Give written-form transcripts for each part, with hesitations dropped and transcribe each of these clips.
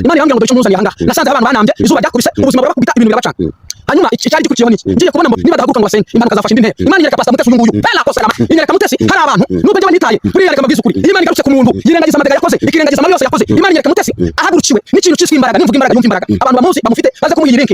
Imana irambwira ngo dore icyo nkuzaniye ahangaha. Nasanze abantu banambye, izuba ryakubise, ubuzima burabakubita, ibintu birabacanga. Hanyuma icyari gikurikiyeho ni iki? Ngiye kubona ngo niba dahaguruka ngo basenge, impanuka zafashe indi ntera. Imana inyereka Pastor Mutesi uyu nguyu bela koserama, inyereka Mutesi. Hari abantu, nubwo njyewe ntitaye buriya, reka mbabwize ukuri, iyo Imana igarutse ku muntu yirengagiza amateka yakoze, ikirengagiza amabi yose yakoze. Imana inyereka Mutesi ahagurukiwe n'ikintu cyiswe imbaraga. Nimvuga imbaraga, yumva imbaraga. Abantu bamuzi, bamufite, baze kumuha iyi link.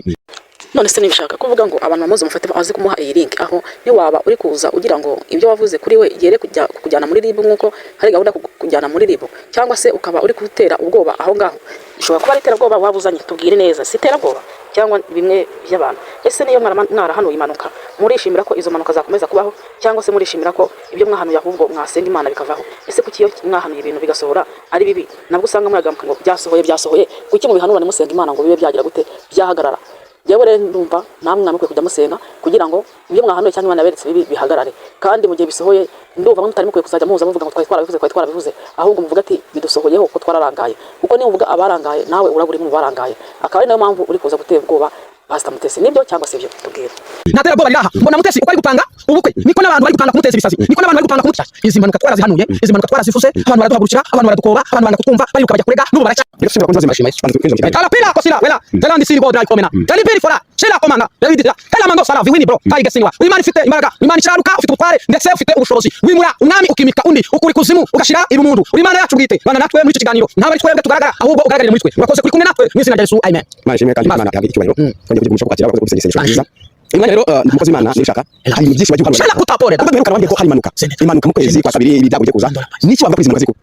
None se nibishaka kuvuga ngo abantu bamuzi mufate baze kumuha iyi link, aho ntiwaba uri kuza ugira ngo ibyo wavuze kuri we yere kujya kujyana muri RIB, nk'uko hari gahunda yo kujyana muri RIB, cyangwa se ukaba uri gutera ubwoba aho ngaho? Bishobora kuba ari iterabwoba waba uzanye. Tubwire neza, si iterabwoba cyangwa bimwe by'abantu? Ese niyo mwarahanuye impanuka, murishimira ko izo mpanuka zakomeza kubaho, cyangwa se murishimira ko ibyo mwahanuye ahubwo mwasenga Imana bikavaho? Ese kuki iyo mwahanuye ibintu bigasohora ari bibi, nabwo usanga muyagaruka ngo byasohoye, byasohoye? Kuki mubihanura ntimusenga Imana ngo bibe byagira gute, byahagarara? Yewe rero ndumva namwe mwamukwiye kujya musenga kugira ngo ibyo mwahanuye cyangwa Imana yaberetse bibi bihagarare. Kandi mu gihe bisohoye, ndumva mutari mukwiye kuzajya muza muvuga ngo twari twarabivuze, twari twarabivuze, ahubwo muvuga ati bidusohoyeho ko twararangaye. Kuko niba uvuga abarangaye, nawe uraba uri mu barangaye, akaba ari nayo mpamvu uri kuza gutera ubwoba Pastor Mutesi. Nibyo cyangwa si byo? Tubwire. Nta terabwoba riraha. Mbona Mutesi uko ari gupanga ubukwe, niko n'abantu bari gupanga kumuteza ibisazi, niko n'abantu bari gupanga kumutya. Izi mpanuka twarazihanuye, izi mpanuka twarazivuze, abantu baraduhagurukira, abantu baradukoba, abantu banga kutwumva, bariruka bajya kurega, n'ubu baracya. Reka tusubire bakunzi bazima banza kwinjira mu kiganiro. Tala pila kosila wela telandi siri godra ikomena teli pili fora shila komanda lewidi tela mando sala viwini bro tayiga sinwa. Imana ifite imbaraga, Imana ikiranuka. Ufite ubutware ndetse ufite ubushobozi, wimura umwami ukimika undi, ukuri kuzimu ugashira irumundu. Uri Imana yacu bwite. Bana natwe muri icyo kiganiro, ntabwo ari twebwe tugaragara, ahubwo ugaragarira muri twe. Urakoze kuri kumwe natwe mu izina rya Yesu, amen. Imana ishimwe kandi Imana ihabwe icyubahiro. Twongeye kugira umugisha wo kwakira abakozi gusenga isengesho ryiza. Uyu mwanya rero, umukozi w'Imana nibishaka, hari ibintu byinshi wagiye uhanura. Shila kutapore. Ubwo duheruka wambwiye ko hari impanuka, impanuka mu kwezi kwa kabiri, ibi byago bigiye kuza. Niki wavuga kuri izi mpanuka ziko?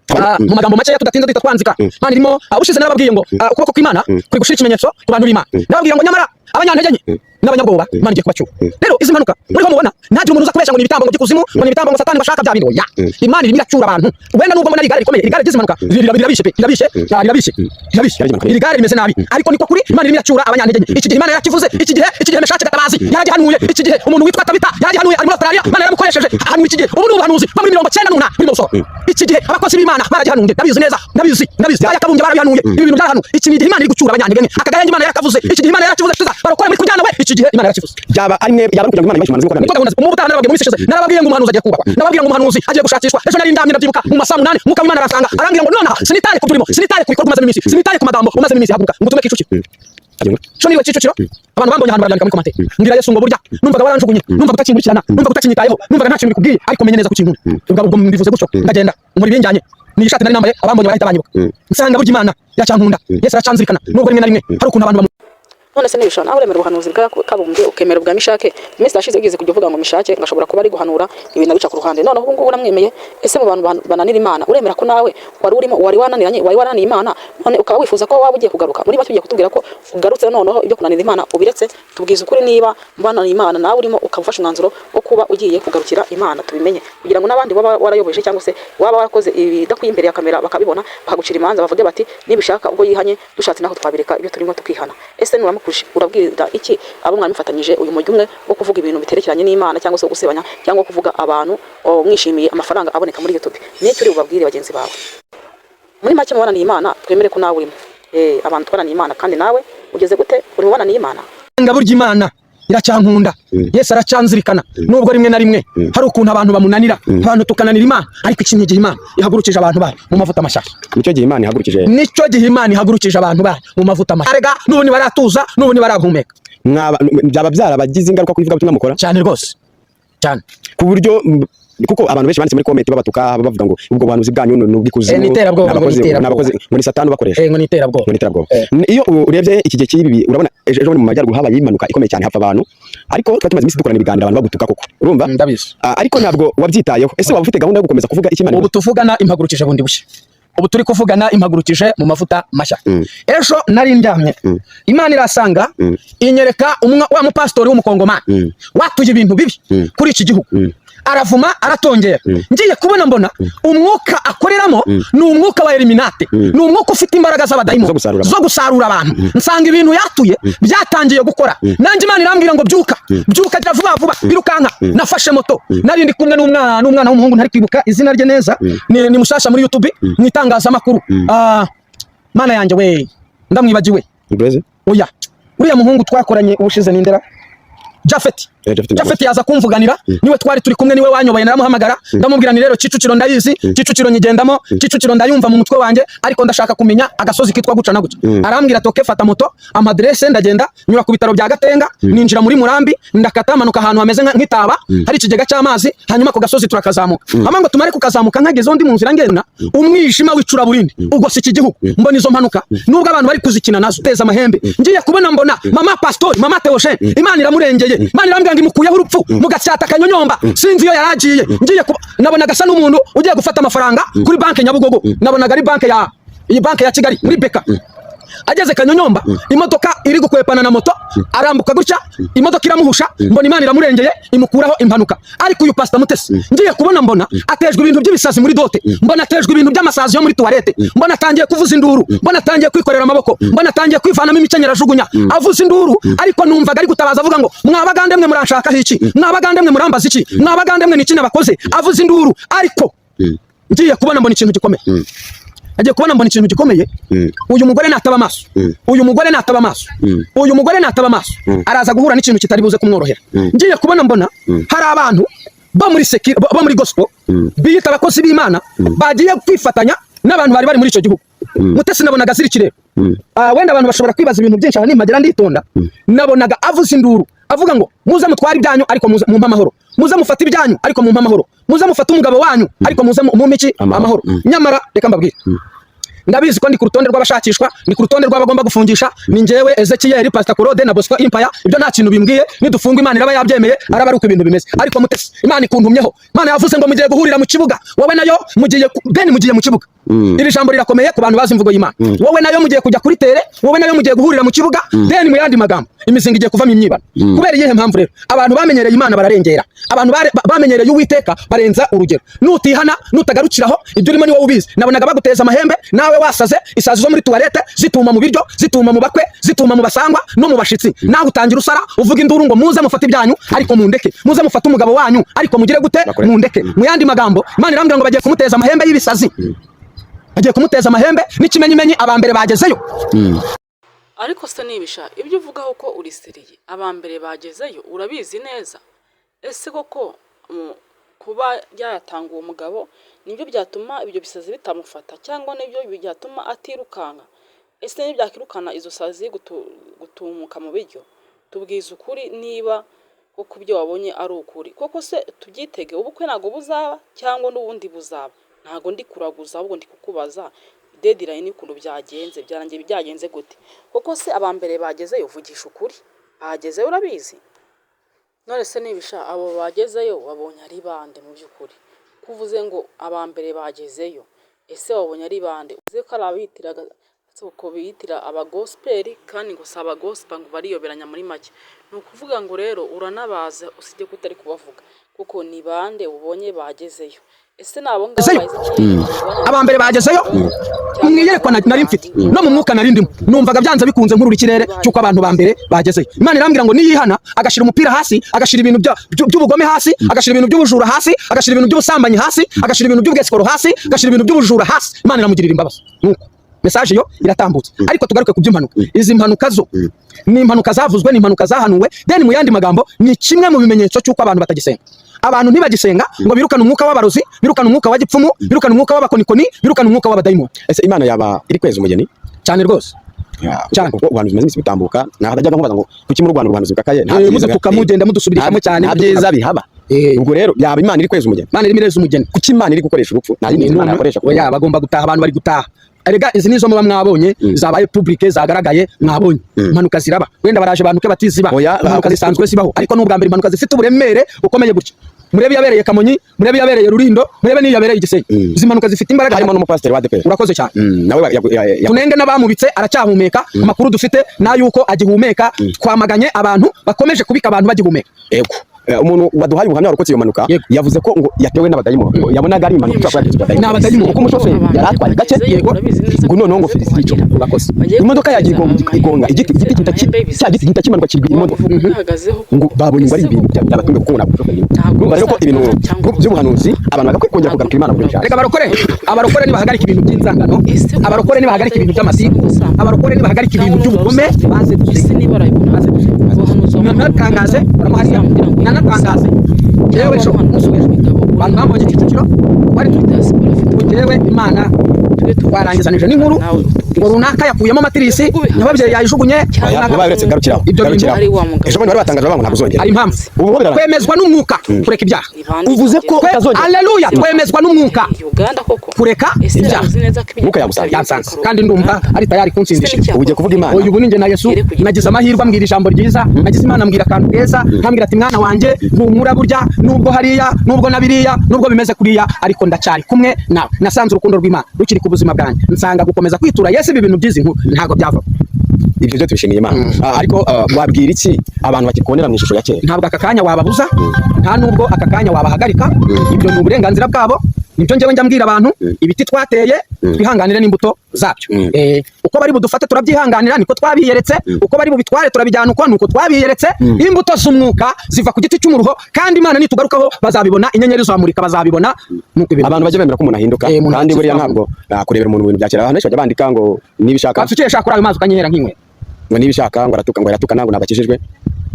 Mu magambo makeya, tudatinze duhita twanzika, Imana irimo, ubushize narababwiye ngo ukuboko kw'Imana kuri gushira ikimenyetso ku bantu b'Imana. Nababwira ngo nyamara abanyantege nke n'abanyabwoba Imana igiye kubacyura. Rero izi mpanuka muriho mubona, ntagire umuntu uza kubeshya ngo ni ibitambo, ngo by'ikuzimu, ngo ni ibitambo, ngo Satani ngo ashaka bya bindi. Oya, Imana irimo iracyura abantu. Wenda nubwo mbona ari igare rikomeye, iri gare ry'izi mpanuka rirabishe pe, rirabishe, rirabishe, rirabishe, iri gare rimeze nabi, ariko niko kuri Imana irimo iracyura abanyantege nke. Iki gihe Imana yarakivuze. Iki gihe Meshaki Gatabazi yaragihanuye. Iki gihe umuntu witwa Tabita yaragihanuye, ari muri Australia, Imana yaramukoresheje ahanura iki gihe. Ubu ni ubuhanuzi bwo muri 98 burimo gusohora. Iki gihe abakozi b'Imana baragihanuye, ndabizi neza, ndabizi, ndabizi. Aya Kabumbye barabihanuye, ibi bintu byarahanuwe. Iki ni igihe Imana iri gucyura abanyantege nke. Aka gahenge Imana yarakavuze. Iki gihe Imana yarakivuze. Shiza barokore muri kujyana we, iki gihe Imana yarakivuze. Byaba ari mwe, byaba ari kugira ngo Imana ibashe Niko gahunda. Mu butaha narababwiye, mu minsi ishize narababwiye ngo umuhanuzi agiye kubakwa, nababwiye ngo umuhanuzi agiye gushakishwa. Ejo nari ndyamye, ndabyibuka mu masaa 8, Mwuka w'Imana arasanga, arambwira ngo nonaha sinitaye ku turimo, sinitaye ku bikorwa umazemo iminsi, sinitaye ku magambo umazemo iminsi, haguruka ngo utume Kicukiro. Cyo niwe Kicukiro, abantu bambonye ahantu barabyandika muri commentaire. Mbwira Yesu ngo burya numvaga waranjugunye, numvaga utakinkurikirana, numvaga utakinyitayeho, numvaga nta kintu bikubwiye, ariko menye neza ko ukinkunda. Ubwo mbivuze gutyo, ndagenda muri binjyanye ni ishati nari nambaye, abambonye barahita banyibuka. Nsanga burya Imana iracyankunda, Yesu aracyanzirikana, nubwo rimwe na rimwe hari ukuntu abantu None se nibishaka nawe uremera ubuhanuzi bwa Kabumbye, ukemera ubwa Mishake? Mu minsi yashize wigeze kujya uvuga ngo Mishake ngo ashobora kuba ari guhanura ibintu abica ku ruhande, noneho ubu ngubu uramwemeye. Ese mu bantu bananira Imana, uremera ko nawe wari urimo, wari wananiranye, wari warananiye Imana, none ukaba wifuza ko waba ugiye kugaruka? Muri make ugiye kutubwira ko ugarutse, noneho ibyo kunanira Imana ubiretse. Tubwize ukuri, niba bananiye Imana nawe urimo, ukaba ufashe umwanzuro wo kuba ugiye kugarukira Imana, tubimenye kugira ngo n'abandi waba warayoboje cyangwa se waba warakoze ibidakwiye imbere ya kamera bakabibona, bakagucira imanza, bavuge bati nibishaka ubwo yihanye, dushatse naho twabireka ibyo turimo tukihana. Ese nuramukuje urabwira iki abo mwari mufatanyije uyu mujyi umwe wo kuvuga ibintu biterekeranye n'Imana, cyangwa se wo gusebanya, cyangwa kuvuga abantu mwishimiye amafaranga aboneka muri YouTube? N'icyo uri bubabwire bagenzi bawe? Muri make, mubananiye Imana, twemere ko nawe urimo. Abantu twananiye Imana, kandi nawe ugeze gute, uri mu bananiye Imana? Nga burya Imana iracyankunda, Yesu aracyanzirikana, nubwo rimwe na rimwe hari ukuntu abantu bamunanira, abantu tukananira Imana, ariko iki ni igihe Imana ihagurukije abantu bayo mu mavuta mashyashya. Nicyo gihe Imana ihagurukije. Nicyo gihe Imana ihagurukije abantu bayo mu mavuta mashya. Arega n'ubu ntibaratuza, n'ubu ntibarahumeka. Mwaba byaba byarabagize ingaruka ku ivugabutumwa mukora? Cyane rwose, cyane. Ku buryo kuko abantu benshi banditse muri comment babatuka, bavuga ngo ubwo buhanuzi bwanyu ni ubw'ikuzimu. Ni iterabwoba, ngo ni iterabwoba. N'abakozi, ngo ni Satani ubakoresha. Ngo ni iterabwoba. Ngo ni iterabwoba. Iyo urebye iki gihe cy'ibi, urabona ejo bundi mu majyaruguru habaye impanuka ikomeye cyane, hapfa abantu, ariko twari tumaze iminsi dukorana ibiganiro, abantu bagutuka koko, urumva? Ndabizi. Ariko ntabwo wabyitayeho. Ese waba ufite gahunda yo gukomeza kuvuga icyo Imana Ubu tuvugana impagurukije bundi bushya. Ubu turi kuvugana impagurukije mu mavuta mashya. Ejo nari ndyamye, Imana irasanga, inyereka wa mupasitori w'umukongomani watuye ibintu bibi kuri iki gihugu, aravuma, aratongera. Ngiye kubona mbona umwuka akoreramo ni umwuka wa Illuminati, ni umwuka ufite imbaraga z'abadayimoni Zo gusarura abantu. Zo gusarura abantu. Nsanga ibintu yatuye byatangiye gukora. Nanjye Imana irambwira ngo byuka, byuka, gira vuba vuba, birukanka. Nafashe moto, nari ndi kumwe n'umwana w'umuhungu ntari kwibuka izina rye neza, ni mushasha muri YouTube, mu itangazamakuru. Mana yanjye we, ndamwibagiwe. Blaise? Oya, uriya muhungu twakoranye ubushize ni Ndera Jafeti. Japhet. Japhet yaza kumvuganira, niwe twari turi kumwe, niwe wanyoboye. Naramuhamagara, ndamubwira ni rero Kicukiro ndayizi, Kicukiro nyigendamo, Kicukiro ndayumva mu mutwe wanjye, ariko ndashaka kumenya agasozi kitwa guca na guca. Arambwira ati: "Okay, fata moto." Amadresse, ndagenda nyura ku bitaro bya Gatenga, ninjira muri Murambi, ndakata, manuka ahantu hameze nk'itaba, hari ikigega cy'amazi, hanyuma ku gasozi turakazamuka. Hama ngo tumare kukazamuka, nkagezeho, ndi mu nzira ngenda, umwijima w'icuraburindi ugose iki gihugu. Mbona izo mpanuka, nubwo abantu bari kuzikina nazo teza amahembe. Ngiye kubona mbona mama pastori, mama Theogene, Imana iramurengeye. Imana irambwira ngo imukuyeho urupfu mu Gasyata Kanyonyomba, sinzi iyo yaragiye. Ngiye kuba nabonaga asa n'umuntu ugiye gufata amafaranga kuri banki Nyabugogo, nabonaga ari banki ya iyi banki ya Kigali muri BK. Ageze Kanyonyomba, imodoka iri gukwepana na moto, arambuka gutya, imodoka iramuhusha. Mbona Imana iramurengeye, imukuraho impanuka. Ariko uyu Pastor Mutesi, ngiye kubona mbona atejwe ibintu by'ibisazi muri dot, mbona atejwe ibintu by'amasazi yo muri toilette, mbona atangiye kuvuza induru, mbona atangiye kwikorera amaboko, mbona atangiye kwivanamo imikenyero ajugunya, avuza induru. Ariko numvaga ari gutabaza avuga ngo: "Mwabagande mwe, muranshakaho iki? Mwabagande mwe, murambaza iki? Mwabagande mwe, ni iki nabakoze?" Avuza induru. Ariko ngiye kubona mbona ikintu gikomeye, agiye kubona mbona ikintu gikomeye. Uyu mugore nataba amaso, uyu mugore nataba amaso, uyu mugore nataba amaso, araza guhura n'ikintu kitari buze kumworohera. Ngiye kubona mbona hari abantu bo muri bo muri gospel biyita abakozi b'Imana bagiye kwifatanya n'abantu bari bari muri icyo gihugu. Mutesi nabonaga azira ikirere. Ah, wenda abantu bashobora kwibaza ibintu byinshi aha, nimagera nditonda. Nabonaga avuza induru avuga ngo: "Muze mutware ibyanyu, ariko muze mumpe amahoro. Muze mufate ibyanyu, ariko mumpe amahoro. Muze mufate umugabo wanyu, ariko muze mumpe iki?" Amahoro. Amahoro. Nyamara reka mbabwire, ndabizi ko ndi ku rutonde rw'abashakishwa, ni ku rutonde rw'abagomba gufungisha. Ni njyewe Ezekiel, Pastor Claude na Bosco Impaya. Ibyo nta kintu bimbwiye, nidufungwa Imana iraba yabyemeye, araba ari uko ibintu bimeze. Ariko Mutesi, Imana ikuntumyeho, Imana yavuze ngo mugiye guhurira mu kibuga, wowe nayo mugiye then mugiye mu kibuga. Iri jambo rirakomeye ku bantu bazi imvugo y'Imana. Wowe nayo mugiye kujya kuri terrain, wowe nayo mugiye guhurira mu kibuga. Then mu yandi magambo, imizinga igiye kuvamo imyibano. Kubera iyihe mpamvu rero? Abantu bamenyereye Imana bararengera, abantu bamenyereye Uwiteka barenza urugero. Nutihana, nutagarukiraho, ibyo urimo ni wowe ubizi. Nabonaga baguteza amahembe, nawe wasaze, isazi zo muri toilette zituma mu biryo, zituma mu bakwe, zituma mu basangwa no mu bashitsi. Nawe utangira usara, uvuga induru ngo: "Muze mufate ibyanyu, ariko mundeke. Muze mufate umugabo wanyu, ariko mugire gute?" Bakore. Mundeke. Mu yandi magambo, Imana irambwira ngo bagiye kumuteza amahembe y'ibisazi, bagiye kumuteza amahembe n'ikimenyimenyi abambere bagezeyo. Ariko se nibisha ibyo uvugaho ko uri sérieux? Abambere bagezeyo urabizi neza? Ese koko kuba yatanga uwo mugabo nibyo byatuma ibyo bisazi bitamufata, cyangwa nibyo byatuma atirukanka? Ese ntibyakirukana izo sazi gutumuka mu biryo? Tubwize ukuri niba koko ibyo wabonye ari ukuri koko. Se tubyitege, ubukwe ntabwo buzaba cyangwa n'ubundi buzaba? Ntabwo ndi kuraguza, ahubwo ndi kukubaza deadline y'ukuntu byagenze, byarangiye byagenze gute koko? Se abambere bagezeyo, vugisha ukuri, bagezeyo urabizi? None se nibisha abo bagezeyo wabonye ari bande mu by'ukuri? Kuvuze ngo abambere bagezeyo, ese wabonye ari bande? Uzi ko ari abitiraga ko biyitira abagospel, kandi ngo si abagospel, ngo bariyoberanya. Muri make ni ukuvuga ngo rero uranabaza, usibye ko utari kubavuga kuko ni bande ubonye bagezeyo? Ese ni abo ngabo Gezeyo. ba Ezekiel? Abambere bagezeyo mu iyerekwa nari mfite no mu mwuka nari ndimo, numvaga byanze bikunze nkurura ikirere cy'uko abantu ba mbere bagezeyo. Imana irambwira ngo niyihana, agashyira umupira hasi, agashyira ibintu by'ubugome hasi, agashyira ibintu by'ubujura hasi, agashyira ibintu by'ubusambanyi hasi, agashyira ibintu by'ubwesikoro hasi, agashyira ibintu by'ubujura hasi, Imana iramugirira imbabazi. Nuko message yo iratambutse. Ariko tugaruke ku by'impanuka. Izi mpanuka zo ni impanuka zavuzwe, ni impanuka zahanuwe. Then mu yandi magambo, ni kimwe mu bimenyetso cy'uko abantu batagisenga. Abantu ntibagisenga ngo birukane umwuka w'abarozi, birukane umwuka wa gipfumu, birukane umwuka w'abakonikoni, birukane umwuka w'abadayimoni. Ese Imana yaba iri kweza umugeni? Cyane rwose. Cyane. Kuko ubuhanuzi bumaze iminsi butambuka, najyaga nkubaza ngo kuki mu Rwanda ubuhanuzi bukakaye? Nta byiza Mudutuka, mugenda mudusubirishamo cyane. Nta byiza bihaba. Ubwo rero yaba Imana iri kweza umugeni? Imana irimo ireza umugeni. Kuki Imana iri gukoresha urupfu? Nta yindi nzira Imana yakoresha. Oya, bagomba gutaha, abantu bari gutaha. Erega izi nizo muba mwabonye zabaye public, zagaragaye, mwabonye. Impanuka ziraba, wenda baraje bantu ke batiziba. Oya, impanuka zisanzwe zibaho, ariko n'ubwa mbere impanuka zifite uburemere bukomeye gutya. Murebe yabereye Kamonyi, murebe yabereye Rulindo, murebe n'iyo yabereye Igisenyi. Izi mpanuka zifite imbaraga. Harimo n'umupasiteri wa ADEPR. Urakoze cyane. Nawe Tunenge n'abamubitse, aracyahumeka. Amakuru dufite n'ayuko agihumeka. Twamaganye abantu bakomeje kubika abantu bagihumeka. Ego. Umuntu waduhaye ubuhamya warokotse iyo mpanuka Yego. yavuze ko ngo yatewe n'abadayimoni, ngo yabonaga ari impanuka ishobora kuba yatezwe abadayimoni. Ni abadayimoni. Kuko umushoferi yari atwaye gake. Yego. Ngo noneho ngo feri zirica. Urakoze. Imodoka yagiye igonga igiti, igiti gihita cya giti gihita kimanuka kigwira imodoka. Ngo babonye ngo ari ibintu byabatunga, kuko ntabwo umushoferi. Urumva rero ko ibintu by'ubuhanuzi abantu bagakwiye kongera kugarukira Imana kuri cyane. Reka abarokore nibahagarika ibintu by'inzangano, abarokore nibahagarika ibintu by'amatiku, abarokore nibahagarika ibintu by'ubugome, baze dusenge. Nanatangaze uramuhariya, nanatangaze jewe ejo umunsi w'ejo abantu bambonye Kicukiro twari turi. Jewe Imana twarangizanije n'inkuru ngo runaka yakuyemo amatirisi, nyababyeyi yayijugunye. Oya, Runaka- ubaye uretse garukiraho. Ibyo bintu Garukiraho. Ejo bundi bari batangaje bavuga ngo ntabwo uzongera. Hari impamvu. Ubu ho birarangiye. Kwemezwa n'umwuka kureka ibyaha. Uvuze ko utazongera. Aleluya, twemezwa n'umwuka Uganda koko kureka ibyaha. Mwuka yagusanze. Yansanze kandi ndumva ari tayari kunsindishiriza. Ubu ugiye kuvuga Imana. Uyu ubu ni njye na Yesu. Nagize amahirwe ambwira ijambo ryiza, nagize Imana ambwira akantu keza, nkambwira ati: "Mwana wanjye, humura, burya nubwo hariya, nubwo na biriya, nubwo bimeze kuriya, ariko ndacyari kumwe nawe." Nasanze urukundo rw'Imana rukiri ku buzima bwanjye, nsanga gukomeza kwitura Yesu ibi bintu by'izi nkuru ntabwo byava. Ibyo byo tubishimiye Imana. Ariko wabwira iki abantu bakikubonera mu ishusho ya kera? Ntabwo aka kanya wababuza, nta nubwo aka kanya wabahagarika. Ibyo ni uburenganzira bwabo. Nibyo njyewe njya mbwira abantu: ibiti twateye twihanganire n'imbuto zabyo. Uko bari budufate turabyihanganira, niko twabiyeretse. Uko bari bubitware turabijyana uko nuko twabiyeretse. Imbuto z'umwuka ziva ku giti cy'umuruho, kandi Imana nitugarukaho bazabibona, inyenyeri zamurika bazabibona, nuko ibintu. Abantu bajya bemera ko umuntu ahinduka. Umuntu Kandi buriya akizwa. ntabwo nakurebera umuntu mu bintu bya kera. Abantu benshi bajya bandika ngo nibishaka Wansukesha kuri ayo mazi ukanyihera nk'inkwe. Ngo nibishaka ngo aratuka, ngo aratukana, ngo ntabwo akijijwe.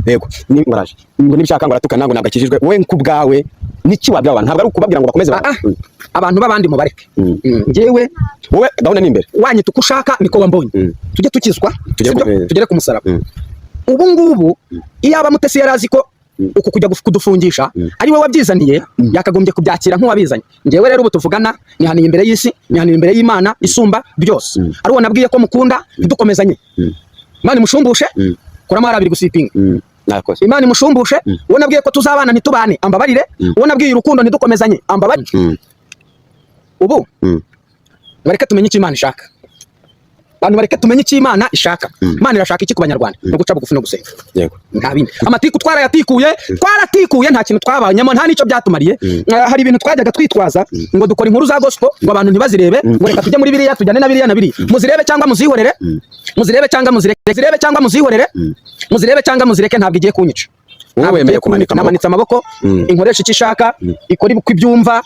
Yego, ni ngo araje, ngo nibishaka ngo aratukana, ngo ntabwo akijijwe. Wowe ku bwawe niki wabwira abantu? Ntabwo ari ukubabwira ngo bakomeze Ah, ah, abantu b'abandi mubareke. Njyewe Wowe gahunda ni imbere. Wanyita uko ushaka, niko wambonye. Tujye tukizwa, Tugere sibyo? Tugere ku musaraba. Ubu ngubu iyaba Mutesi yari azi ko uku kujya kudufungisha ari we wabyizaniye, yakagombye kubyakira nk'uwabizanye. Njyewe rero ubu tuvugana nihaniye imbere y'isi, nihaniye imbere y'Imana isumba byose, ari uwo nabwiye ko mukunda ntidukomezanye. Imana imushumbushe. Kuramo hari abiri gusipinga. Nakoze. Imana imushumbushe. Uwo nabwiye ko tuzabana ntitubane, ambabarire. Uwo nabwiye urukundo ntidukomezanye, ambabarire. Ubu bareke tumenye icyo Imana ishaka. Abantu bareke tumenye icyo Imana ishaka. Imana irashaka iki ku Banyarwanda? No guca bugufi no gusenga. Nta bindi. Amatiku twarayatikuye, twaratikuye, nta kintu twabanyemo, nta n'icyo byatumariye. Hari ibintu twajyaga twitwaza ngo dukora inkuru za gospel, ngo abantu ntibazirebe, ngo reka tujye muri biriya, tujyane na biriya na biriya. Muzirebe cyangwa muzihorere, muzirebe cyangwa muzireke, muzirebe cyangwa muzihorere, muzirebe cyangwa muzireke, ntabwo igiye kunyica. Wowe Ntabwo wemeye igiye kumanika kunyica. amaboko. Namanitse amaboko. Inkoresha icyo ishaka, ikora uko ibyumva.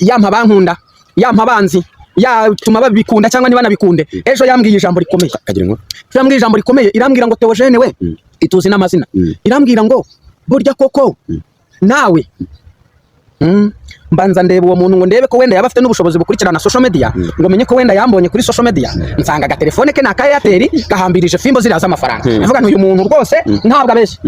Yampa abankunda, yampa abanzi, yatuma babikunda cyangwa ntibanabikunde. Ejo yambwiye ijambo rikomeye. Kagira inkuru. Irambwira ijambo rikomeye, irambwira ngo: "Theogene we," ituzi n'amazina, irambwira ngo: "Burya koko nawe." Mbanza ndeba uwo muntu ngo ndebe ko wenda yaba afite n'ubushobozi bukurikirana social media, ngo menye ko wenda yambonye kuri social media. Nsanga agatelefone ke ni aka Airtel gahambirije fimbo ziriya z'amafaranga. Ndavuga nti: "Uyu muntu rwose ntabwo abeshya."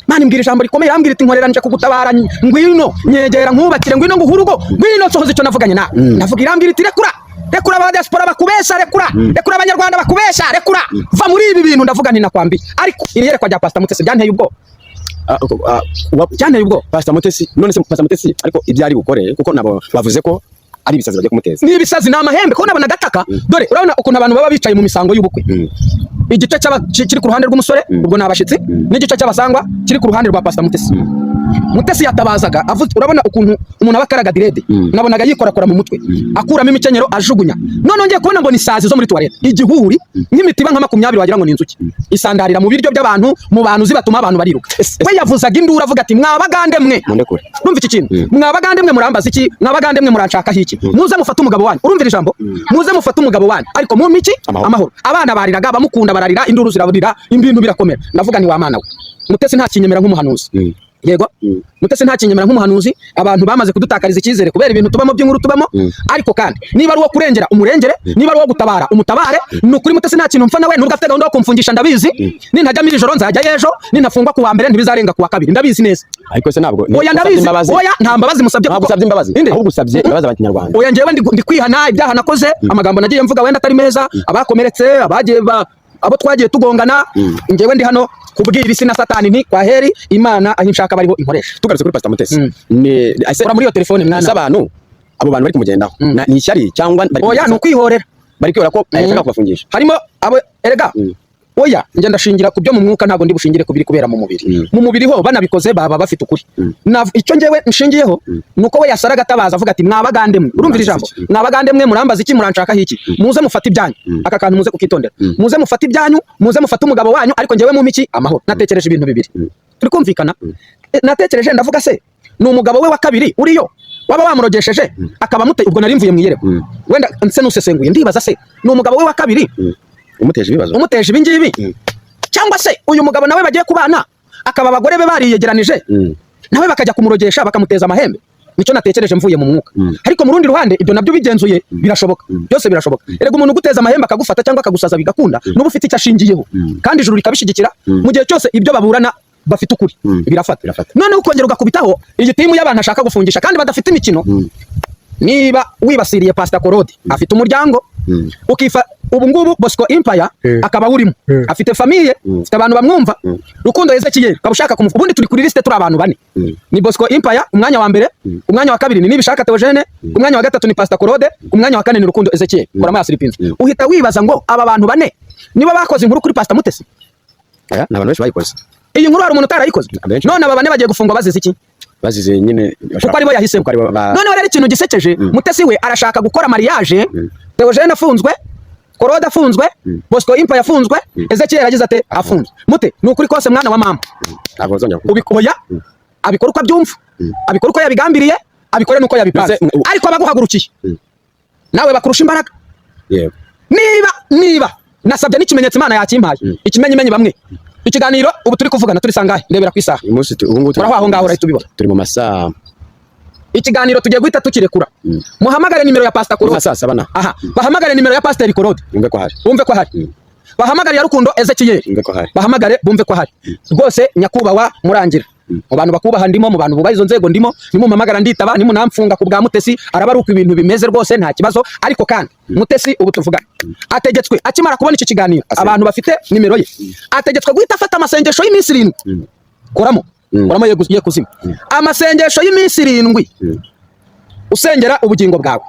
Mana imbwira ijambo rikomeye, irambwira iti: "Nkorera, nje kugutabara, ngwino nyegera nkubakire, ngwino nguhe urugo, ngwino nsohoze icyo navuganye nawe." Ndavuga, irambwira iti: "Rekura, rekura aba diaspora bakubesha, rekura, rekura Abanyarwanda bakubesha, rekura, va muri ibi bintu." Ndavuga nti: "Nakwambiye." Ariko iri yerekwa rya Pastor Mutesi byanteye ubwoba. Byanteye ubwoba. Pastor Mutesi, none se Pastor Mutesi ariko ibyo ari bukore, kuko nabo bavuze ko ari ibisazi bagiye kumuteza? Ni ibisazi, ni amahembe, kuko nabona gataka. Dore urabona ukuntu abantu baba bicaye mu misango y'ubukwe, igice kiri ku ruhande rw'umusore, ubwo ni abashitsi, n'igice cy'abasangwa kiri ku ruhande rwa Pastor Mutesi. Mutesi yatabazaga avuze, urabona ukuntu umuntu aba akaraga dread, nabonaga yikorakora mu mutwe, akuramo imikenyero ajugunya. None ngiye kubona ngo ni sazi zo muri toilette, igihuri nk'imitiba nka 20, wagira ngo ni inzuki, isandarira mu biryo by'abantu, mu bantu, zibatuma abantu bariruka. We yavuzaga induru avuga ati: "Mwabagande mwe," Mundekure. Urumva iki kintu? "Mwabagande mwe, murambaza iki? Mwabagande mwe, muranshakaho iki? Muze mufate umugabo wanyu." Urumva iri jambo? "Muze mufate umugabo wanyu, ariko mumpe iki?" Amahoro. Amahoro. Abana bariraga, abamukunda bararira, induru zirarira, ibintu birakomera. Ndavuga ni wa Mana we, Mutesi nta kinyemera nk'umuhanuzi. Yego. Mutesi nta kinyemera nk'umuhanuzi. Abantu bamaze kudutakariza icyizere kubera ibintu tubamo by'inkuru tubamo. Ariko kandi niba ari uwo kurengera umurengere, niba ari uwo gutabara umutabare. Ni ukuri Mutesi nta kintu mpfa nawe, nubwo afite gahunda yo kumfungisha. Ndabizi, nintajyamo iri joro nzajya ejo, ninafungwa ku wa mbere ntibizarenga ku wa kabiri, ndabizi neza. Ariko se ntabwo Oya, usabye ndabizi. imbabazi? Oya, nta mbabazi musabye. Ntabwo usabye imbabazi? Inde? Ahubwo usabye imbabazi Abanyarwanda. Oya, njyewe ndi kwihana ibyaha nakoze, amagambo nagiye mvuga wenda atari meza, abakomeretse, abagiye abo twagiye tugongana. Njyewe ndi hano kubwira isi na Satani nti: "Kwa heri, Imana aho inshaka bariho inkoresha." Tugarutse kuri Pastor Mutesi, ni ese Kora muri iyo telefone, mwana. Ese abantu, abo bantu bari kumugendaho ni ishyari cyangwa bari Oya, ni ukwihorera. Bari kwihora ko ashaka kubafungisha? Harimo abo erega. Oya, njye ndashingira ku byo mu mwuka, ntabwo ndi bushingire ku biri kubera mu mubiri. Mu mubiri ho banabikoze baba bafite ukuri. Icyo njyewe nshingiyeho ni uko we yasaraga atabaza avuga ati: "Mwabagande mwe," urumva iri jambo? Iki? "Mwabagande mwe, murambaza iki? Muranshakaho iki? Muze mufate ibyanyu." Aka kantu muze kukitondera. "Muze mufate ibyanyu, muze mufate umugabo wanyu, ariko njyewe mumpe iki? Amahoro." Natekereje ibintu bibiri. Turi kumvikana? Natekereje ndavuga: se ni umugabo we wa kabiri uriyo waba wamurogesheje akaba amute? Ubwo nari mvuye mu iyerekwa, wenda nse nusesenguye, ndibaza: se ni umugabo we wa kabiri umuteje ibibazo, umuteje ibi ngibi, cyangwa se uyu mugabo nawe bagiye kubana akaba abagore be bariyegeranije, nawe bakajya kumurogesha bakamuteza amahembe? Nicyo natekereje mvuye mu mwuka. Ariko mu rundi ruhande, ibyo nabyo bigenzuye birashoboka, byose birashoboka. Erega umuntu uguteza amahembe akagufata cyangwa akagusaza bigakunda, nuba ufite icyo ashingiyeho kandi ijuru rikabishyigikira, mu gihe cyose ibyo baburana bafite ukuri, birafata. Birafata. Noneho ukongera ugakubitaho iyi team y'abantu ashaka gufungisha kandi badafite imikino. Niba wibasiriye Pastor Korode, afite umuryango, ukifa ubu ngubu Bosco Empire akaba awurimo, afite famille, afite abantu bamwumva. Rukundo Ezekiel ukaba ushaka kumufu, ubundi turi kuri liste turi abantu bane: ni Bosco Empire umwanya wa mbere, umwanya wa kabiri ni Nibishaka Theogene, umwanya wa gatatu ni Pastor Korode, umwanya wa kane ni Rukundo Ezekiel korama yasiripinze. Uhita wibaza ngo aba bantu bane niba bakoze inkuru kuri Pastor Mutesi? Aya ni abantu benshi bayikoze. Iyi nkuru hari umuntu utarayikoze? Abenshi. None aba bane bagiye gufungwa bazize iki? Bazize nyine Kuko aribo yahisemo. Kuko aribo Noneho rero ikintu gisekeje, Mutesi we arashaka gukora mariage Theogene afunzwe, Korode afunzwe, Bosco Impa yafunzwe, Ezekiel yagize ate? Afunzwe. Mute ni ukuri kose, mwana wa mama, ntabwo bazongera ubikoya abikora uko abyumva, abikora uko yabigambiriye, abikore nuko yabipanze, ariko abaguhagurukiye nawe bakurusha imbaraga. Niba nasabye n'ikimenyetso, Imana yakimpaye. Ikimenyimenyi, bamwe ikiganiro ubu turi kuvugana turi sangahe? Ndebera ku isaha. Uyu munsi ubu ngubu Uraho aho ngaho urahita ubibona. Turi mu masaha Ikiganiro tugiye guhita tukirekura, muhamagare nimero ya Pastor mu Korode. masaha 7 na Aha, bahamagare nimero ya Pastor Korode. Yumve ko hari. Bumve ko ahari. Bahamagare ya Rukundo Ezekiel. Yumve ko hari. Bahamagare bumve ko ahari rwose. Nyakubahwa Murangira, mu bantu bakubaha ndimo, mu bantu bubaha izo nzego ndimo. Nimumpamagara nditaba. Nimunamfunga ku bwa Mutesi, araba ari uko ibintu bimeze rwose, nta kibazo. Ariko kandi Mutesi ubu tuvugana ategetswe, akimara kubona iki kiganiro, abantu bafite nimero ye, ategetswe guhita afata amasengesho y'iminsi 7. Koramo, koramo, ye kuzima amasengesho y'iminsi 7 usengera ubugingo bwawe.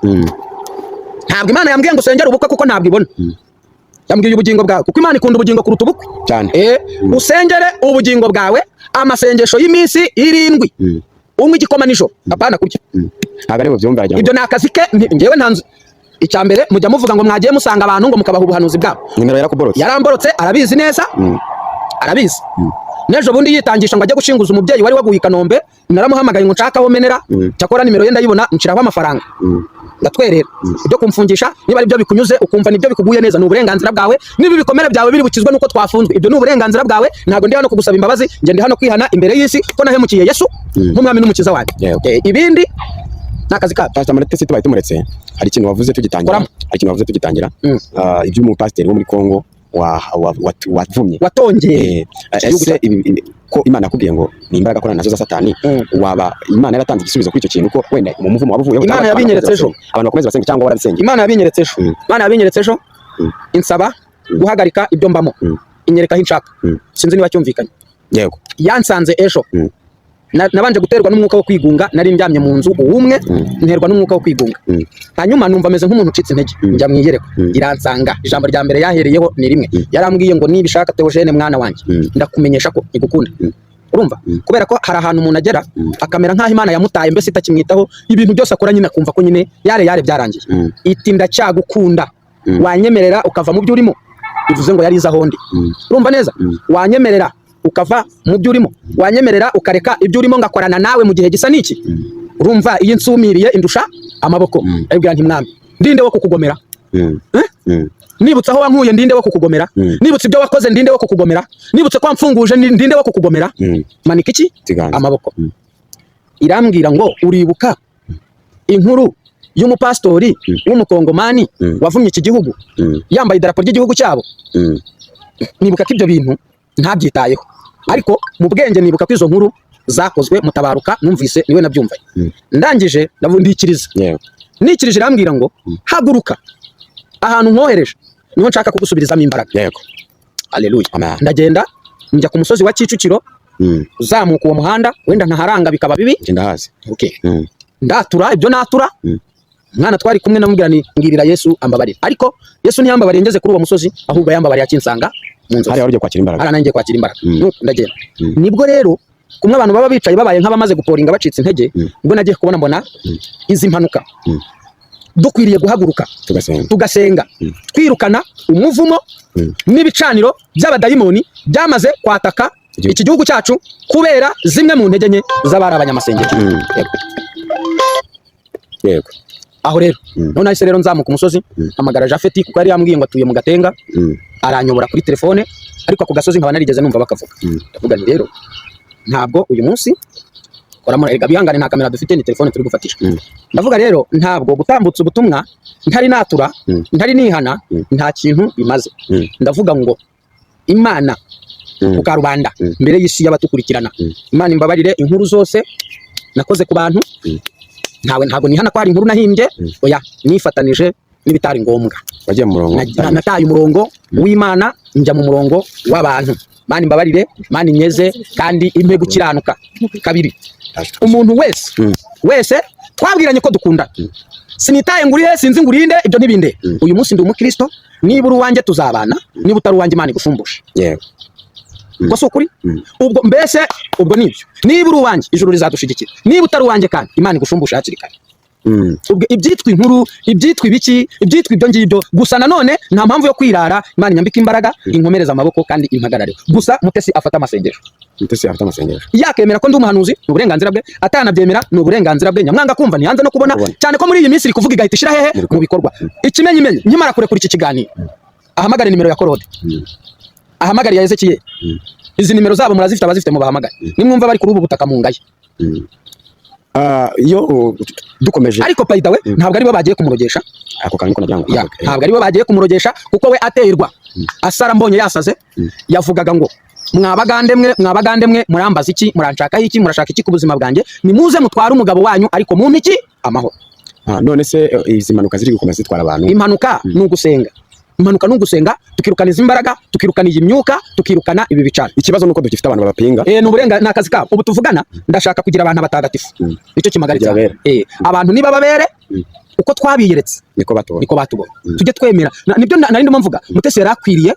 Ntabwo Imana yambwiye ngo usengere ubukwe, kuko ntabwo ibona. Yambwiye ubugingo bwawe, kuko Imana ikunda ubugingo kuruta ubukwe. Cyane. Usengere ubugingo bwawe amasengesho y'iminsi 7, unywa igikoma nijoro, apana kurya. Ntabwo ari bubyumve, wagira ngo Ibyo ni akazi ke. Njyewe nta nzu. Icya mbere, mujya muvuga ngo mwagiye musanga abantu ngo mukabaha ubuhanuzi bwabo. Nimero yarakuborotse. Yaramborotse, arabizi neza, arabizi. N'ejo bundi yitangisha ngo ajye gushinguza umubyeyi wari waguye i Kanombe, naramuhamagaye ngo nshake aho menera. Cyakora nimero ye ndayibona, nshiraho amafaranga ndatwerera. Ibyo kumfungisha, niba ari byo bikunyuze, ukumva nibyo bikuguye neza, ni uburenganzira bwawe. Niba ibikomere byawe biri bukizwe nuko twafunzwe, ibyo ni uburenganzira bwawe. Ntabwo ndi hano kugusaba imbabazi, njye ndi hano kwihana imbere y'isi ko nahemukiye Yesu nk'umwami n'umukiza wanjye. Ibindi ni akazi kabyo. Pastor Mutesi tubaye tumuretse, hari ikintu wavuze tugitangira. Koramo. Hari ikintu wavuze tugitangira. Iby'umupasiteri wo muri Kongo wavumye. Watongeye. Igihugu. Ese ko Imana yakubwiye ngo ni imbaraga akorana nazo za Satani, waba Imana yaratanze igisubizo kuri icyo kintu, ko wenda mu muvumo waba uvuyeho, Imana cyangwa abantu yabinyeretse bakomeze ejo. basenge? Abantu bakomeze basenge cyangwa warabisengeye? Imana yabinyeretse ejo. Imana yabinyeretse ejo, insaba guhagarika ibyo mbamo, inyereka aho inshaka. Sinzi niba cyumvikanye. Yego. Yansanze ejo. Nabanje guterwa n'umwuka wo kwigunga. Nari ndyamye mu nzu uwumwe, nterwa n'umwuka wo kwigunga. Hanyuma numva meze nk'umuntu ucitse intege, njya mu iyerekwa, iransanga. Ijambo rya mbere yahereyeho ni rimwe, yarambwiye ngo: "Nibishaka Theogene mwana wanjye, ndakumenyesha ko igukunda." Urumva, kubera ko hari ahantu umuntu agera akamera nk'aho Imana yamutaye, mbese itakimwitaho, ibintu byose akora nyine akumva ko nyine yare yare byarangiye. Iti: "Ndacyagukunda, wanyemerera ukava mu byo urimo?" Bivuze ngo yari izi aho ndi. Urumva neza? "Wanyemerera ukava mu byo urimo? Wanyemerera ukareka ibyo urimo ngakorana nawe mu gihe gisa n'iki?" Urumva, iyi nsumiriye indusha amaboko. Ayibwira nti: "Mwami, ndinde wo kukugomera?" Eh? Nibutse aho wankuye, ndinde wo kukugomera? Nibutse ibyo wakoze, ndinde wo kukugomera? Nibutse ko wamfunguje, ndinde wo kukugomera? Manika iki? Ikiganza. Amaboko. Irambwira ngo: "Uribuka inkuru y'umupasitori w'umukongomani wavumye iki gihugu yambaye idarapo ry'igihugu cyabo?" Nibuka ko ibyo bintu ntabyitayeho, ariko mu bwenge nibuka ko izo nkuru zakozwe Mutabaruka, numvise niwe nabyumvaye. Ndangije ndikiriza. Nikirije, irambwira ngo: "Haguruka, ahantu nkohereje niho nshaka kugusubirizamo imbaraga." Haleluya. Amen. Ndagenda njya ku musozi wa Kicukiro, uzamuka uwo muhanda, wenda ntaharanga bikaba bibi. Njye ndahazi. Okay. Ndatura ibyo natura. Umwana twari kumwe namubwira ni: "Mbwirira Yesu ambabarire." Ariko Yesu ntiyambabariye ngeze kuri uwo musozi, ahubwo yambabariye akinsanga. Mu nzozi. Hari aho ugiye kwakira imbaraga. Hariya nanjye kwakira imbaraga. Nuko ndagenda. Nibwo rero kumwe abantu baba bicaye babaye nk'abamaze guporinga, bacitse intege, ubwo nagiye kubona mbona izi mpanuka dukwiriye guhaguruka, tugasenga, tugasenga, twirukana umuvumo n'ibicaniro by'abadayimoni byamaze kwataka Igihugu. iki gihugu cyacu kubera zimwe mu ntege nke z'abari abanyamasengesho. Yego. Aho rero none nahise rero nzamuka umusozi, hamagara Jafeti kuko yari yambwiye ngo atuye mu Gatenga, aranyobora kuri telefone, ariko ako gasozi nkaba narigeze numva bakavuga. Ndavuga nti rero ntabwo uyu munsi koramo, erega bihangane, nta kamera dufite, ni telefone turi gufatisha. Ndavuga rero ntabwo gutambutsa ubutumwa ntari natura, ntari nihana, nta kintu bimaze. Ndavuga ngo Imana ku karubanda, mbere y'isi y'abatukurikirana, Imana imbabarire inkuru zose nakoze ku bantu. Ntawe, ntabwo nihana ko hari inkuru nahimbye, oya, nifatanije n'ibitari ngombwa. Wagiye mu murongo. Nataye umurongo w'Imana njya mu murongo w'abantu. Mana imbabarire, Mana inyeze kandi impe gukiranuka. Kabiri, umuntu wese wese twabwiranye ko dukundana, sinitaye ngo uri he, sinzi ngo urinde, ibyo ntibinde. Uyu munsi ndi umukristo, niba uri uwanjye tuzabana, niba utari uwanjye Imana igushumbushe. Ubwo si ukuri? Ubwo mbese ubwo nibyo, niba uri uwanjye ijuru rizadushigikira, niba utari uwanjye kandi Imana igushumbushe hakiri kare. Ubwo ibyitwa inkuru, ibyitwa ibiki, ibyitwa ibyo ngibyo gusa, nanone nta mpamvu yo kwirara. Imana inyambika imbaraga, inkomereza amaboko kandi impagarare. Gusa Mutesi afata amasengesho. Mutesi afite amasengesho. Yakemera ko ndi umuhanuzi ni uburenganzira bwe, atanabyemera ni uburenganzira bwe. Nyamwanga kumva ntiyanze no kubona. Kubona. Cyane ko muri iyi minsi iri kuvuga igahita ishyira hehe? Mu Mu bikorwa. Ikimenyimenyi, nkimara kurekura iki kiganiro, ahamagare nimero ya Korode, ahamagare ya Ezekiel. Izi nimero zabo murazifite, abazifite mubahamagare. Nimwumva bari kuri ubu butaka mu ngaye. Ah, iyo dukomeje. Ariko by the way, ntabwo aribo bagiye kumurogesha. Ako kantu niko nagira ngo Ya, kavuge. ntabwo aribo bagiye kumurogesha, kuko we aterwa asara mbonye yasaze, yavugaga ngo mwabagande mwe, mwabagande mwe, murambaza iki? Muranshakaho iki? Murashaka iki ku buzima bwanjye? Nimuze mutware umugabo wanyu, ariko mumpe iki? Amahoro. Ah, none se izi mpanuka ziri gukomeza zitwara abantu? Impanuka ni ugusenga, impanuka ni ugusenga, tukirukana izi mbaraga, tukirukana iyi myuka, tukirukana ibi bicana. Ikibazo nuko dufite abantu babapinga. Eh, ni uburenga, ni akazi kabo. Ubu tuvugana ndashaka kugira abantu abatagatifu. Nicyo kimagaritse. Kugira abere. Eh, abantu niba babere uko twabiyeretse, niko batubona. Niko batubona. Tujye twemera. Nibyo nari ndimo mvuga, Mutesi yari akwiriye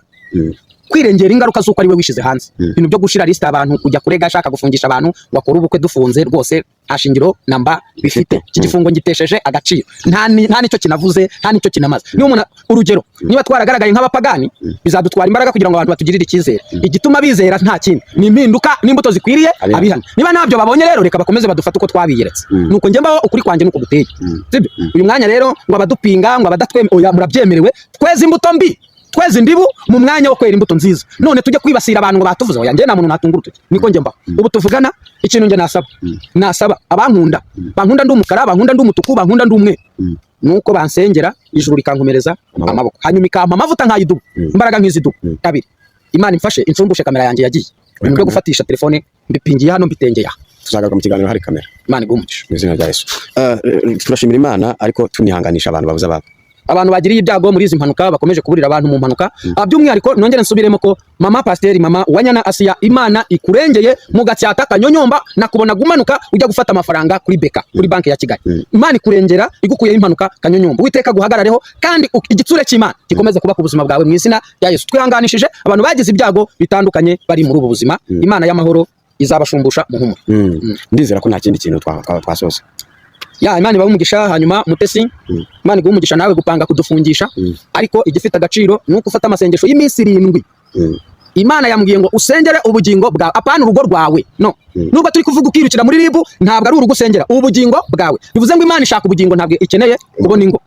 kwirengera ingaruka z'uko ari we wishyize hanze ibintu byo gushira liste abantu, kujya kurega ashaka gufungisha abantu ngo akore ubukwe dufunze. Rwose nta shingiro namba bifite. Iki gifungo ngitesheje agaciro, nta nicyo kinavuze, nta nicyo kinamaze. Niba umuntu, urugero, niba twaragaragaye nk'abapagani, bizadutwara imbaraga kugira ngo abantu batugirire icyizere. Igituma bizera nta kindi, ni impinduka n'imbuto zikwiriye Abihana. abihana. Niba ntabyo babonye rero, reka bakomeze badufate uko twabiyeretse. Nuko njye mbaho, ukuri kwanjye nuko guteye, sibyo? Uyu mwanya rero ngo abadupinga, ngo abadatwemera, oya, murabyemerewe. Tweze imbuto mbi, tweze indibu mu mwanya wo kwera imbuto nziza. None tujye kwibasira abantu ngo batuvuze? Oya, njye nta muntu natunga urutoki, niko njye mbaho. Ubu tuvugana, ikintu njye nasaba abankunda, bankunda ndi umukara, bankunda ndi umutuku, bankunda ndi umwe, nuko bansengera ijuru rikankomereza Amaboko. amaboko, hanyuma ikampa amavuta nk'ay'idubu, imbaraga nk'iz'idubu. Kabiri, Imana imfashe inshumbushe kamera yanjye yagiye. Ibintu byo gufatisha telefone mbipingiye hano, mbitengeye aha. Tuzagaruka mu kiganiro hari kamera. Imana iguhe umugisha. Mu izina rya Yesu. Turashimira Imana, ariko tunihanganisha abantu babuze ababo. Abantu bagiriye ibyago muri izi mpanuka, bakomeje kuburira abantu mu mpanuka. Ah, by'umwihariko nongere nsubiremo ko mama pasiteri, mama Wanyana Asiya, Imana ikurengeye mu Gasyata Kanyonyomba, nakubona gumanuka ujya gufata amafaranga kuri beka, kuri banki ya Kigali. Imana ikurengera igukuyeho impanuka Kanyonyomba. Uwiteka guhagarareho kandi igitsure cy'Imana gikomeze kuba ku buzima bwawe mu izina rya Yesu. Twihanganishije abantu bagize ibyago bitandukanye bari muri ubu buzima. Imana y'amahoro izabashumbusha muhumuro. Ndizera ko nta kindi kintu twasoza. Ya, Imana ibahe umugisha. Hanyuma Mutesi, Imana iguhe umugisha nawe gupanga kudufungisha, ariko igifite agaciro ni uko ufata amasengesho y'iminsi 7. Imana yambwiye ngo usengere ubugingo bwawe, apana urugo rwawe, no. Nubwo turi kuvuga ukirukira muri RIB, ntabwo ari urugo usengera, ubugingo bwawe. Bivuze ngo Imana ishaka ubugingo, ntabwo ikeneye kubona ingo.